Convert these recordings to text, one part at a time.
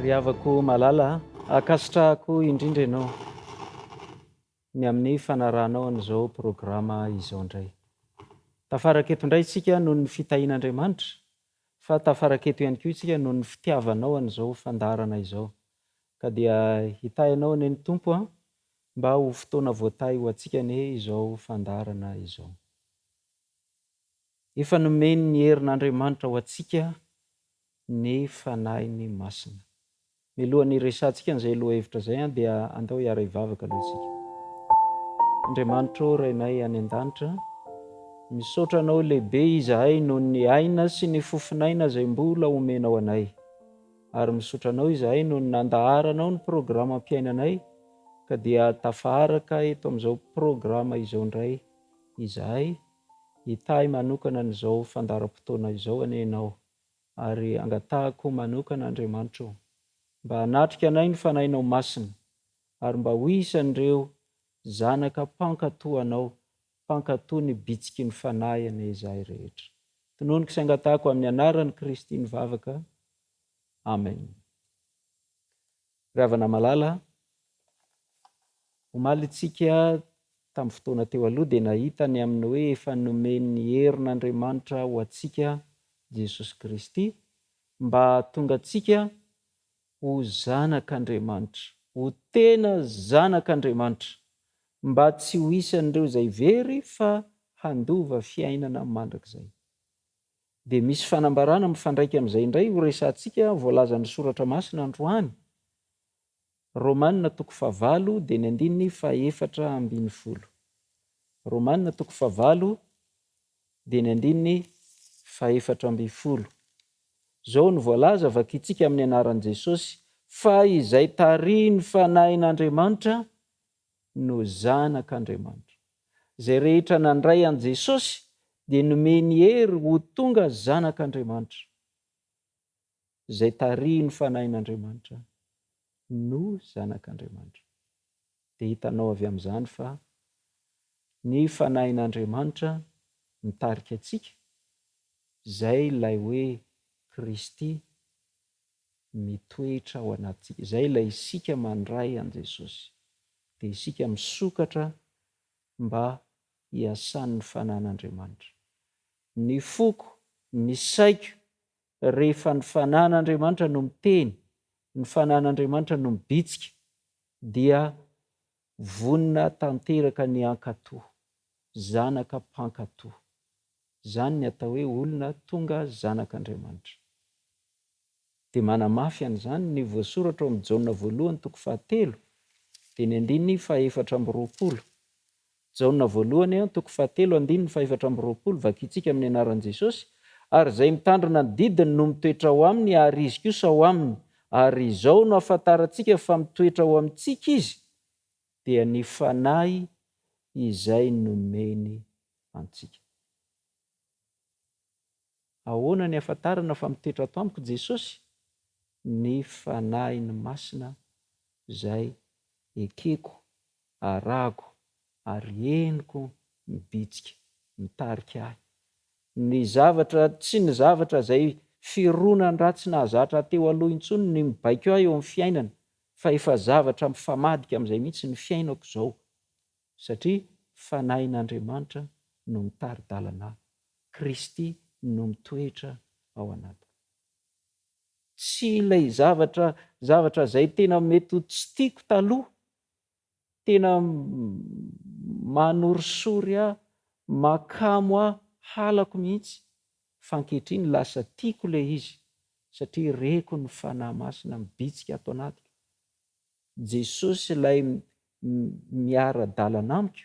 Ry havako malala a, ankasitrahako indrindra ianao ny amin'ny fanarahanao an'izao programa izao indray. Tafaraka eto indray isika noho ny fitahian'Andriamanitra, fa tafaraka eto ihany koa isika noho ny fitiavanao an'izao fandaharana izao. Ka dia hitahy anao anie ny Tompo a, mba ho fotoana voatahy ho antsika anie izao fandaharana izao. Efa nomeny ny herin'Andriamanitra ho antsika ny Fanahiny Masina. Milohan'ny hiresahantsika an'izay lohahevitra izay dia andao hiara-hivavaka aloha isika. Andriamanitra ô Rainay any an-danitra, misaotra Anao lehibe izahay noho ny aina sy ny fofon'aina izay mbola omenao anay. Ary misotra Anao izahay noho ny nandaharanao ny programam-piainanay ka dia tafaharaka eto amin'izao programa izao indray izahay. Hitahy manokana an'izao fandaharam-potoana izao anie Ianao ary angatahako manokana Andriamanitra ô mba hanatrika anay ny Fanahinao Masina ary mba ho isan'ireo zanaka mpankatò Anao, mpankatò ny bitsiky ny Fanahy anie izahay rehetra. Tononiko sy angatahako amin'ny anaran'i Kristy ny vavaka. Amen. Ry havana malala, omaly isika tamin'ny fotoana teo aloha dia nahita ny amin'ny hoe efa nomen'ny herin'Andriamanitra ho antsika Jesosy Kristy mba hahatonga antsika ho zanak'Andriamanitra, ho tena zanak'Andriamanitra, mba tsy ho isan'ireo izay very fa handova fiainana mandrakizay. Dia misy fanambarana mifandraika amin'izay indray ho resahantsika voalazan'ny Soratra Masina androany, Romana toko fahavalo dia ny andininy faha-14. Romana toko fahavalo dia ny andininy faha-14. Izao no voalaza, vakintsika amin'ny anaran'i Jesosy, Fa izay tarihin'ny Fanahin'Andriamanitra no zanak'Andriamanitra. Izay rehetra nandray an'i Jesosy dia nomeny hery ho tonga zanak'Andriamanitra. Izay tarihin'ny Fanahin'Andriamanitra no zanak'Andriamanitra. Dia hitanao avy amin'izany fa ny Fanahin'Andriamanitra mitarika antsika, izay ilay hoe Kristy mitoetra ao anatintsika. Izay ilay isika mandray an'i Jesosy. Dia isika misokatra mba hiasan'ny Fanahin'Andriamanitra. Ny foko, ny saiko, rehefa ny Fanahin'Andriamanitra no miteny, ny Fanahin'Andriamanitra no mibitsika, dia vonona tanteraka ny hankatò. Zanaka mpankatò. Izany ny atao hoe olona tonga zanak'Andriamanitra. Dia manamafy an'izany ny voasoratra ao amin'ny Jaona voalohany toko fahatelo, dia ny andininy faha-24. Jaona voalohany toko fahatelo andininy faha-24, vakintsika amin'ny anaran'i Jesosy, Ary izay mitandrina ny didiny no mitoetra ao aminy ary izy kosa ao aminy, ary izao no ahafantarantsika fa mitoetra ao amintsika izy, dia ny Fanahy izay nomeny antsika. Ahoana ny ahafantarana fa mitoetra ato amiko Jesosy? Ny Fanahiny Masina izay ekeko, arahako ary henoko mibitsika, mitarika ahy. Ny zavatra, tsy ny zavatra izay fironan-dratsy nahazatra ahy teo aloha intsony ny mibaiko ahy eo amin'ny fiainana fa efa zavatra mifamadika amin'izay mihitsy ny fiainako izao satria Fanahin'Andriamanitra no mitari-dalana ahy, Kristy no mitoetra ao anatiko. Tsy ilay zavatra zavatra izay tena mety ho tsy tiako taloha, tena manorisory ahy, mahakamo ahy, halako mihitsy, fa ankehitriny lasa tiako ilay izy satria reko ny Fanahy Masina mibitsika ato anatiko, Jesosy ilay miara-dalana amiko,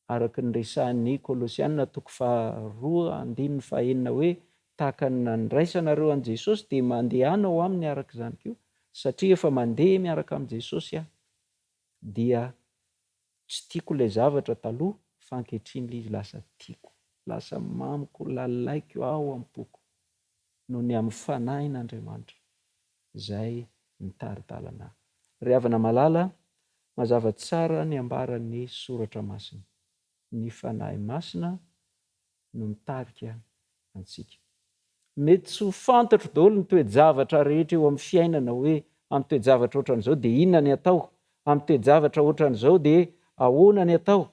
araka ny resahin'ny Kolosiana toko faharoa andininy fahenina hoe tahaka ny nandraisanareo an'i Jesosy dia mandehana ao aminy araka izany koa, satria efa mandeha miaraka amin'i Jesosy aho dia tsy tiako ilay zavatra taloha fa ankehitriny ilay izy lasa tiako, lasa mamiko, lalaiko ao am-poko noho ny amin'ny Fanahin'Andriamanitra izay mitari-dalana ahy. Ry havana malala, mazava tsara ny ambaran'ny Soratra Masina. Ny Fanahy Masina no mitarika antsika. Mety tsy ho fantatro daholo ny toe-javatra rehetra eo amin'ny fiainana hoe amin'ny toe-javatra ohatran'izao dia inona ny atao, amin'ny toe-javatra ohatran'izao dia ahoana ny atao,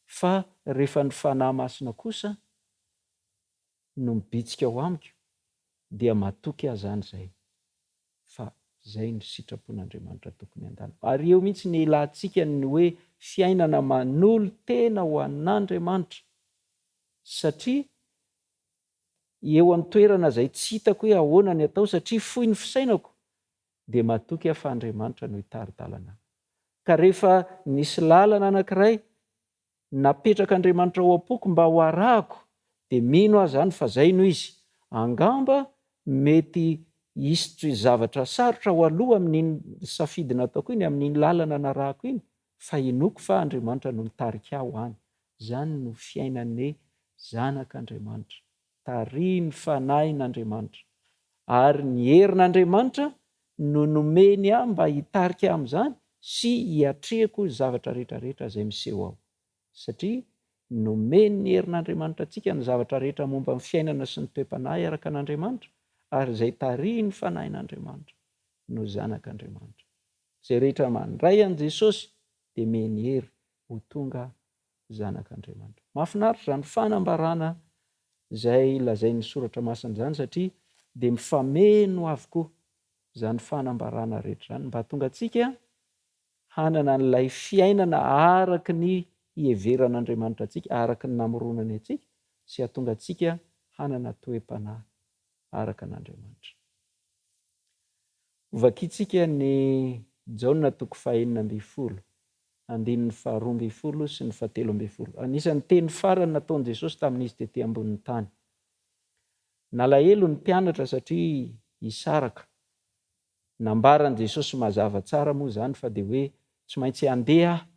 fa rehefa ny Fanahy Masina kosa no mibitsika ao amiko dia matoky aho izany izay fa izay no sitrapon'Andriamanitra tokony handalo. Ary eo mihitsy ny ilantsika ny hoe fiainana manolo-tena ho an'Andriamanitra satria eo amin'ny toerana izay tsy hitako hoe ahoana ny atao satria fohy ny fisainako dia matoky aho fa Andriamanitra no hitari-dalana ahy. Ka rehefa nisy lalana anankiray napetrak'Andriamanitra ao am-poko mba ho arahako dia mino aho izany fa izay no izy. Angamba mety hisy zavatra sarotra ho aloha amin'iny safidy nataoko iny, amin'iny lalana narahako iny, fa inoako fa Andriamanitra no nitarika ahy ho any. Izany no fiainan'ny zanak'Andriamanitra. Tarihin'ny Fanahin'Andriamanitra. Ary ny herin'Andriamanitra no nomeny ahy mba hitarika ahy amin'izany sy hiatrehako ny zavatra rehetra rehetra izay miseho ao. Satria nomen'ny herin'Andriamanitra antsika ny zavatra rehetra momba ny fiainana sy ny toe-panahy araka an'Andriamanitra, ary izay tarihin'ny Fanahin'Andriamanitra no zanak'Andriamanitra. Izay rehetra mandray an'i Jesosy dia meny hery ho tonga zanak'Andriamanitra. Mahafinaritra izany fanambarana izay lazain'ny Soratra Masina izany satria dia mifameno avokoa izany fanambarana rehetra izany mba hahatonga antsika hanana an'ilay fiainana araka ny hiheveran'Andriamanitra antsika, araka ny namoronany antsika sy hahatonga antsika hanana toe-panahy araka an'Andriamanitra. Hovakintsika ny Jaona toko faha-16, andininy faha-12 sy ny faha-13. Anisan'ny teny farany nataon'i Jesosy tamin'izy tetỳ ambonin'ny tany. Nalahelo ny mpianatra satria hisaraka. Nambaran'i Jesosy mazava tsara moa izany fa dia hoe tsy maintsy handeha aho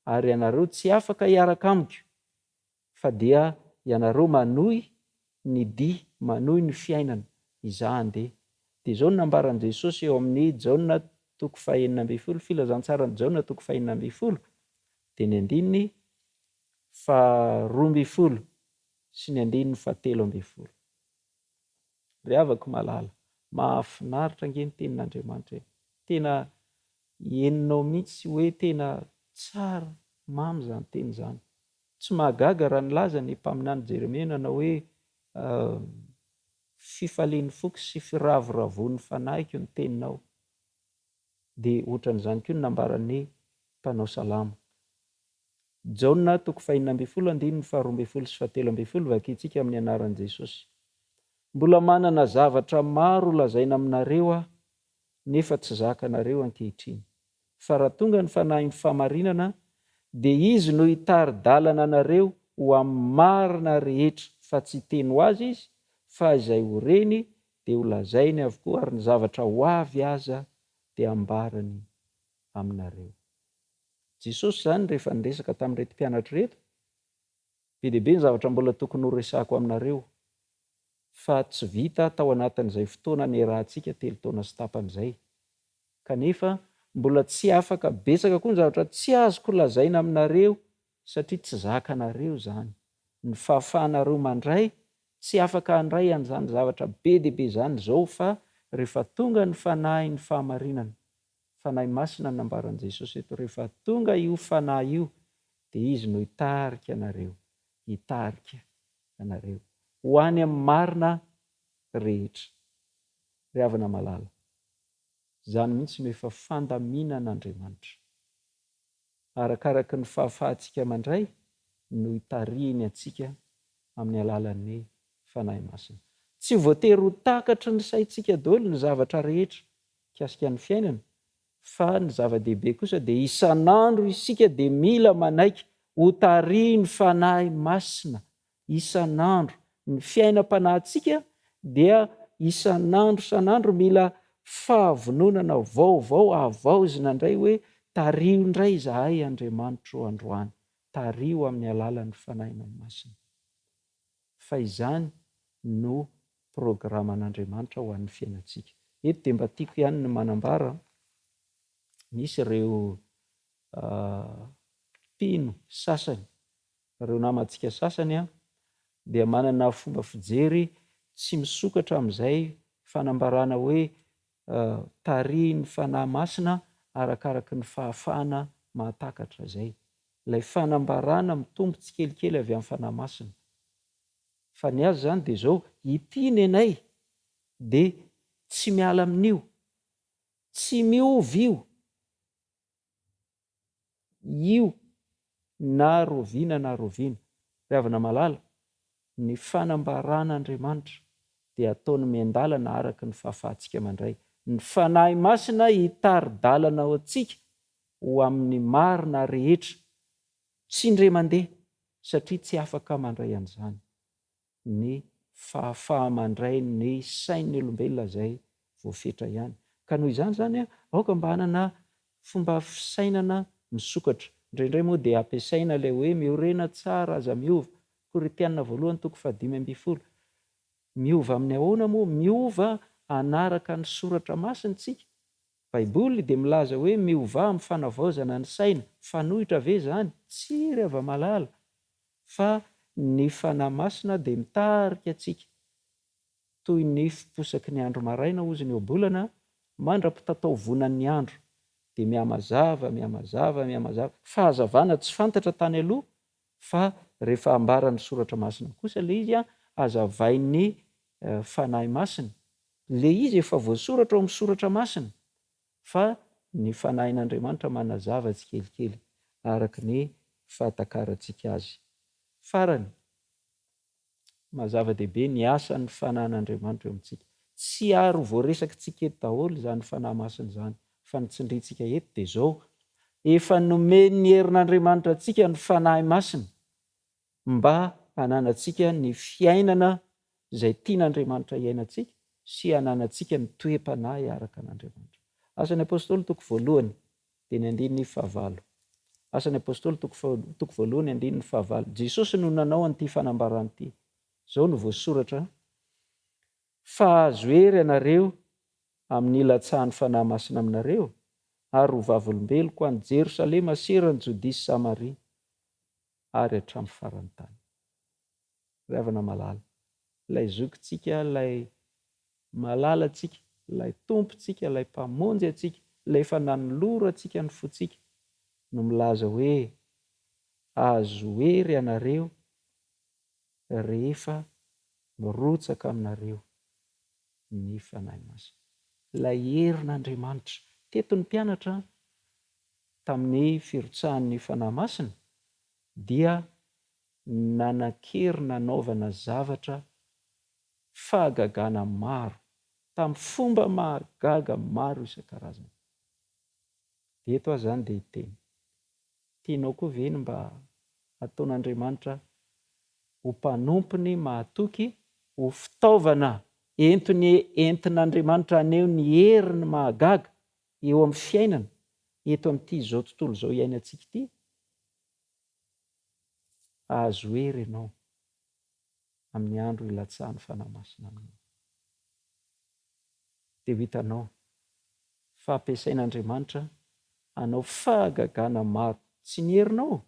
ary ianareo tsy afaka hiaraka amiko. Fa dia ianareo manohy ny dia, manohy ny fiainana, izaho handeha. Dia izao no nambaran'i Jesosy eo amin'ny Jaona toko fahenina ambin'ny folo, Filazantsaran'i Jaona toko fahenina ambin'ny folo, dia ny andininy faharoa ambin'ny folo sy ny andininy fahatelo ambin'ny folo. Ry havako malala, mahafinaritra ange ny tenin'Andriamanitra e! Tena henonao mihitsy hoe tena tsara, mamy izany teny izany. Tsy mahagaga raha nilaza ny mpaminany Jeremia nanao hoe, Fifalian'ny foko sy firavoravoan'ny fanahiko ny teninao. Dia ohatran'izany koa ny nambaran'ny mpanao salamo. Jaona toko fahenina ambin'ny folo andininy faharoa ambin'ny folo sy fahatelo ambin'ny folo vakintsika amin'ny anaran'i Jesosy. Mbola manana zavatra maro holazaina aminareo aho, nefa tsy zakanareo ankehitriny. Fa raha tonga ny Fanahin'ny fahamarinana, dia Izy no hitari-dalana anareo ho amin'ny marina rehetra, fa tsy hiteny ho azy Izy, fa izay ho reny dia holazainy avokoa, ary ny zavatra ho avy aza dia hambarany aminareo. Jesosy izany rehefa niresaka tamin'ireto mpianatra ireto, be dia be ny zavatra mbola tokony horesahako aminareo, fa tsy vita tao anatin'izay fotoana niarahantsika telo taona sy tapany izay. Kanefa mbola tsy afaka betsaka koa ny zavatra tsy azoko lazaina aminareo satria tsy zakanareo izany. Ny fahafahanareo mandray, tsy afaka handray an'izany zavatra be dia be izany izao fa rehefa tonga ny Fanahin'ny fahamarinana, Fanahy Masina no nambaran'i Jesosy eto, rehefa tonga io Fanahy io dia Izy no hitarika anareo, hitarika anareo ho any amin'ny marina rehetra. Ry havana malala, izany mihitsy no efa fandaminan'Andriamanitra. Arakaraky ny fahafahantsika mandray no itarihiny antsika amin'ny alalan'ny Fanahy Masina. Tsy voatery ho takatry ny saintsika daholo ny zavatra rehetra mikasika ny fiainana, fa ny zava-dehibe kosa dia isan'andro isika dia mila manaiky ho tarihin'ny Fanahy Masina isan'andro. Ny fiainam-panahintsika dia isan'andro isan'andro mila fahavononana vaovao havaozina indray hoe tariho indray izahay Andriamanitro androany, tariho amin'ny alalan'ny Fanahinao Masina. Fa izany no programan'Andriamanitra ho an'ny fiainantsika. Eto dia mba tiako ihany ny manambara, misy ireo mpino sasany, ireo namantsika sasany dia manana fomba fijery tsy misokatra amin'izay fanambarana hoe tarihin'ny Fanahy Masina arakaraky ny fahafahana mahatakatra izay. Ilay fanambarana mitombo tsikelikely avy amin'ny Fanahy Masina. Fa ny azy izany dia izao, ity nenay dia tsy miala amin'io. Tsy miova io. Io na roviana na roviana. Ry havana malala, ny fanambaran'Andriamanitra dia ataony miandalana araka ny fahafahantsika mandray. Ny Fanahy Masina hitari-dalana antsika ho amin'ny marina rehetra. Tsy indray mandeha, satria tsy afaka mandray an'izany. ny fahafaha-mandray ny sain'ny olombelona izay voafetra ihany. Ka noho izany izany, aoka mba hanana fomba fisainana misokatra. Indraindray moa dia ampiasaina ilay hoe miorena tsara aza miova, Korintiana voalohany toko fahadimy ambin'ny folo. Miova amin'ny ahoana moa? Miova hanaraka ny soratra masina isika. Baiboly dia milaza hoe miovà amin'ny fanavaozana ny saina. Mifanohitra ve izany? Tsia ry hava-malala. Fa ny Fanahy Masina dia mitarika antsika toy ny fiposaky ny andro maraina, hozy ny ohabolana, mandra-pitataovonan'ny andro, dia mihamazava, mihamazava, mihamazava, fahazavana tsy fantatra tany aloha, fa rehefa ambaran'ny Soratra Masina kosa ilay izy, hazavain'ny Fanahy Masina. Ilay izy efa voasoratra ao amin'ny Soratra Masina, fa ny Fanahin'Andriamanitra manazava tsikelikely araka ny fahatakarantsika azy. Farany, maha-zava-dehibe ny asan'ny Fanahin'Andriamanitra eo amintsika. Tsy ary ho voaresakitsika eto daholo izany Fanahy Masina izany, fa ny tsindrintsika eto dia izao, efa nomen'ny herin'Andriamanitra antsika ny Fanahy Masina mba hananantsika ny fiainana izay tian'Andriamanitra hiainantsika sy hananantsika ny toe-panahy araka an'Andriamanitra. Asan'ny Apostoly toko voalohany dia ny andininy fahavalo. Asan'ny Apostoly toko toko voalohany andininy fahavalo. Jesosy no nanao an'ity fanambarana ity. Izao no voasoratra, Fa hahazo hery ianareo amin'ny hilatsahan'ny Fanahy Masina aminareo, ary ho vavolombeloko any Jerosalema sy eran'i Jodia sy Samaria ary hatramin'ny faran'ny tany. Ry havana malala, ilay zokintsika, ilay malalantsika, ilay Tompontsika, ilay Mpamonjy antsika, ilay efa nanolorantsika ny fontsika no milaza hoe, Azo hery ianareo rehefa mirotsaka aminareo ny Fanahy Masina. Ilay herin'Andriamanitra. Teto ny mpianatra tamin'ny firotsahan'ny Fanahy Masina dia nanan-kery nanaovana zavatra fahagagana maro, tamin'ny fomba mahagaga maro isan-karazany. Dia eto aho izany dia hiteny, tianao koa ve ny mba hataon'Andriamanitra ho mpanompony mahatoky, ho fitaovana entiny entin'Andriamanitra haneho ny heriny mahagaga eo amin'ny fiainana eto amin'ity izao tontolo izao iainantsika ity? Hahazo hery ianao amin'ny andro hilatsahan'ny Fanahy Masina aminao. Dia ho hitanao fa ampiasain'Andriamanitra hanao fahagagana maro, tsy ny herinao,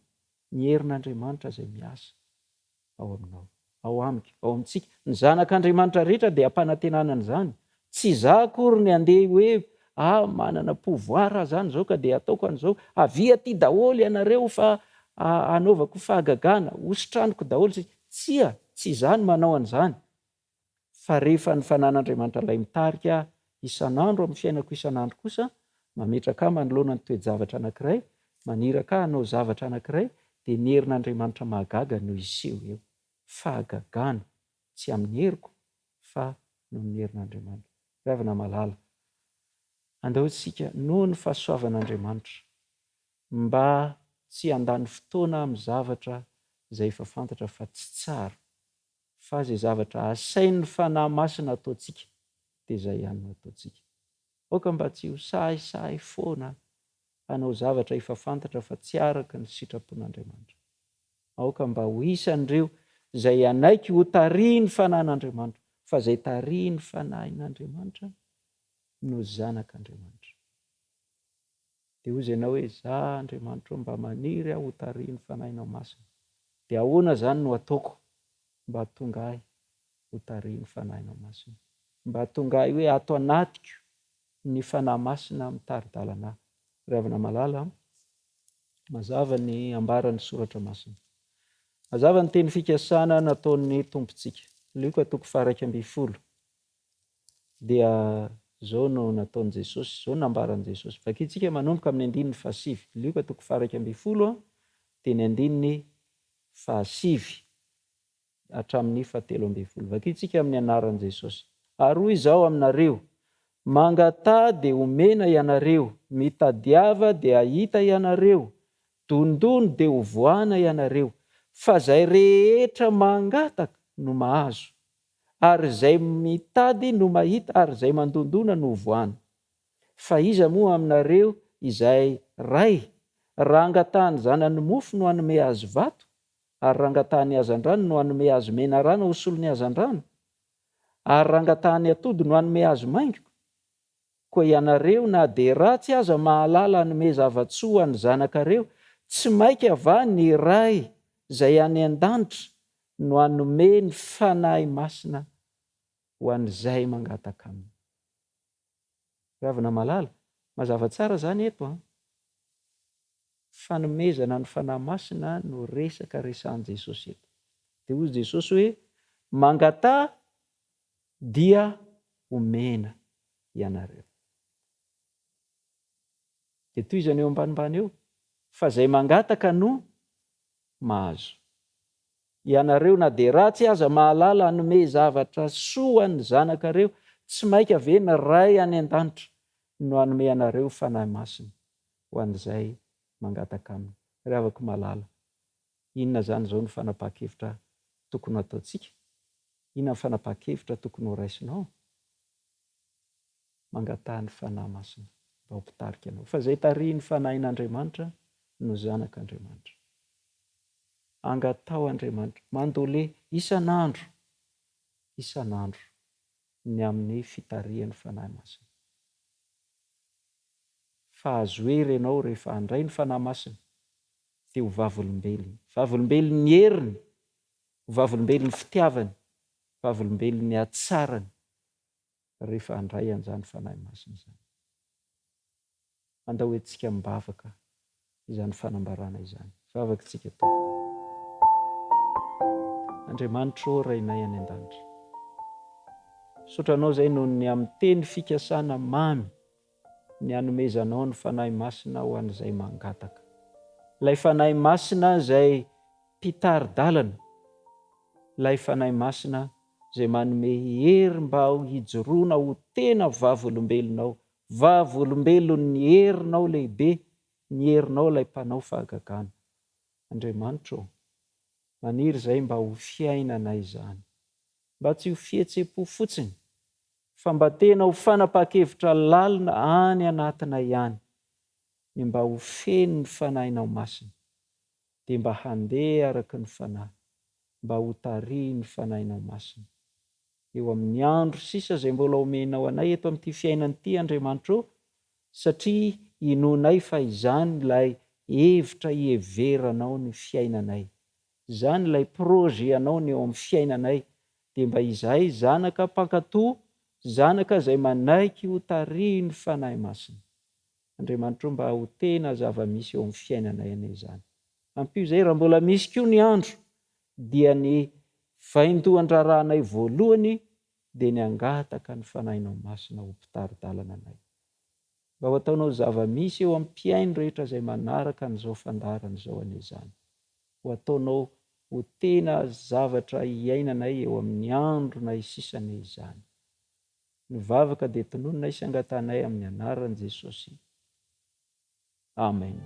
ny herin'Andriamanitra izay miasa ao aminao, ao amiko, ao amintsika. Ny zanak'Andriamanitra rehetra dia ampanantenana an'izany. Tsy izaho akory ny handeha hoe ah manana pouvoir aho izany izao ka dia ataoko an'izao, avia aty daholo ianareo fa hanaovako fahagagana, hositraniko daholo isika. Tsia, tsy izaho no manao an'izany. Fa rehefa ny fanan'Andriamanitra ilay mitarika ahy isan'andro amin'ny fiainako isan'andro kosa, mametraka ahy manoloana ny toe-javatra anankiray, maniraka ahy hanao zavatra anankiray, dia ny herin'Andriamanitra mahagaga no hiseho eo. Fahagagana, tsy amin'ny heriko, fa noho ny herin'Andriamanitra. Ry havana malala, andao isika, noho ny fahasoavan'Andriamanitra, mba tsy handany fotoana amin'ny zavatra izay efa fantatra fa tsy tsara, fa izay zavatra asain'ny Fanahy Masina ataontsika dia izay ihany no ataontsika. Aoka mba tsy ho sahisahy foana hanao zavatra efa fantatra fa tsy araka ny sitrapon'Andriamanitra. Aoka mba ho isan'ireo izay hanaiky ho tarihin'ny Fanahin'Andriamanitra, fa izay tarihin'ny Fanahin'Andriamanitra no zanak'Andriamanitra. Dia hozy ianao hoe, Za Andriamanitra ô, mba maniry aho ho tarihin'ny Fanahinao Masina. Dia ahoana izany no ataoko mba hahatonga ahy ho tarihin'ny Fanahinao Masina. Mba hahatonga ahy hoe ato anatiko ny Fanahy Masina mitari-dalana ahy. Ry havana malala a, mazava ny ambaran'ny Soratra Masina. Mazava ny teny fikasana nataon'ny Tompontsika. Lioka toko faha-11. Dia izao no nataon'i Jesosy, izao no nambaran'i Jesosy. Vakintsika manomboka amin'ny andininy fahasivy. Lioka toko faha-11 dia ny andininy fahasivy hatramin'ny fahatelo ambin'ny folo. Vakintsika amin'ny anaran'i Jesosy. Ary hoy Izaho aminareo, Mangataha dia homena ianareo, mitadiava dia hahita ianareo, dondòno dia hovoahana ianareo. Fa izay rehetra mangataka no mahazo, ary izay mitady no mahita, ary izay mandondòna no hovoahana. Fa iza moa aminareo izay ray, raha angatahan'ny zanany mofo no hanome azy vato? Ary raha angatahany hazandrano no hanome azy menarana ho solon'ny hazandrano? Ary raha angatahany atody no hanome azy maingoka? Koa ianareo na dia ratsy aza mahalala hanome zava-tsoa ho an'ny zanakareo, tsy mainka va ny Ray izay any an-danitra no hanome ny Fanahy Masina ho an'izay mangataka Aminy? Ry havana malala, mazava tsara izany eto an! Fanomezana ny Fanahy Masina no resaka resahan'i Jesosy eto. Dia hoy Jesosy hoe, Mangataha dia homena ianareo. Dia tohizany eo ambanimbany eo, fa izay mangataka no mahazo. Ianareo na dia ratsy aza mahalala hanome zavatra soa ny zanakareo, tsy maika ve ny Ray any an-danitra no hanome anareo Fanahy Masina ho an'izay mangataka Aminy? Ry havako malala, inona izany izao no fanapahan-kevitra tokony ho ataontsika? Inona ny fanapahan-kevitra tokony ho raisinao? Mangataha ny Fanahy Masina mba ho mpitarika anao, fa izay tarihin'ny Fanahin'Andriamanitra no zanak'Andriamanitra. Angataho Andriamanitra, mandole isan'andro, isan'andro ny amin'ny fitarihan'ny Fanahy Masina. Fa azo hery ianao rehefa handray ny Fanahy Masina, dia ho vavolombelony, vavolombelon'ny heriny, ho vavolombelon'ny fitiavany, vavolombelon'ny hatsarany, rehefa handray an'izany Fanahy Masina izany. Andao entintsika am-bavaka izany fanambarana izany. Vavaka isika Tompoko. Andriamanitra ô Rainay any an-danitra. Misaotra Anao izay noho ny amin'ny teny fikasana mamy ny hanomezanao ny Fanahy Masina ho an'izay mangataka. Ilay Fanahy Masina izay mpitari-dalana, ilay Fanahy Masina izay manome hery mba hijoroana ho tena vavolombelonao, vavolombelon'ny herinao lehibe, ny herinao ilay mpanao fahagagana. Andriamanitra ô, maniry izahay mba ho fiainanay izany, mba tsy ho fihetsem-po fotsiny, fa mba tena ho fanapahan-kevitra lalina any anatinay any, ny mba ho feno ny Fanahinao Masina, dia mba handeha araka ny Fanahy, mba ho tarihin'ny Fanahinao Masina. Eo amin'ny andro sisa izay mbola omenao anay eto amin'ity fiainana ity, Andriamanitra ô, satria inoanay fa izany ilay hevitra iheveranao ny fiainanay, izany ilay projet anao ny eo amin'ny fiainanay, dia mba izahay zanaka mpankatò, zanaka izay manaiky ho tarihin'ny Fanahy Masina. Andriamanitra o mba ho tena zava-misy eo amin'ny fiainanay anie izany. Ampio izay raha mbola misy koa ny andro dia ny vaindohan-draharahanay voalohany dia ny hangataka ny Fanahinao Masina ho mpitari-dalana anay. Mba ho ataonao zava-misy eo amin'ny mpihaino rehetra izay manaraka an'izao fandaharana izao anie izany. Ho ataonao ho tena zavatra iainanay eo amin'ny andronay sisa anie izany. Ny vavaka dia tononinay sy angatahanay amin'ny anaran'i Jesosy. Amen.